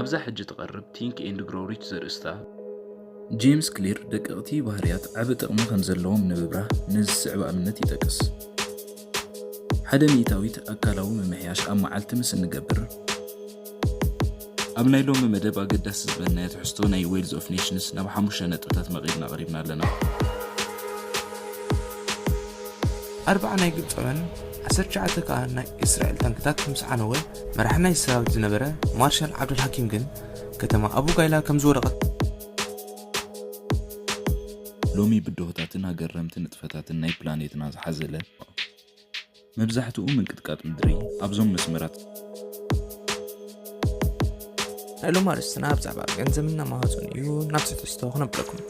ኣብዛ ሕጂ ትቐርብ Think and Grow Rich ዘርእስታ፣ ጄምስ ክሊር ደቀቕቲ ባህርያት ዓቢ ጥቕሚ ከም ዘለዎም ንምብራህ ነዚ ዝስዕብ ኣብነት ይጠቅስ። ሓደ ሚእታዊት ኣካላዊ ምምሕያሽ ኣብ መዓልቲ ምስ እንገብር፣ ኣብ ናይ ሎሚ መደብ ኣገዳሲ ዝበልናዮ ትሕዝቶ ናይ Wealth of Nations ናብ ሓሙሽተ ነጥብታት መቒድና ኣቕሪብና ኣለና። ኣርባዓ ናይ ግብፃውያን ዓሰርተ ትሽዓተ ከኣ ናይ እስራኤል ታንክታት ምስ ዓነወ፣ መራሒ ናይ ሰራዊት ዝነበረ ማርሻል ዓብዱል ሓኪም ግን ከተማ ኣቡ ጋይላ ከም ዝወደቐት። ሎሚ ብድሆታትን ኣገረምቲ ንጥፈታትን ናይ ፕላኔትና ዝሓዘለ፣ መብዛሕትኡ ምንቅጥቃጥ ምድሪ ኣብዞም መስመራት። ናይ ሎም ኣርእስትና ብዛዕባ ገንዘብና ማህፀን እዩ። ናብ ትሕዝቶ ክነብረኩም።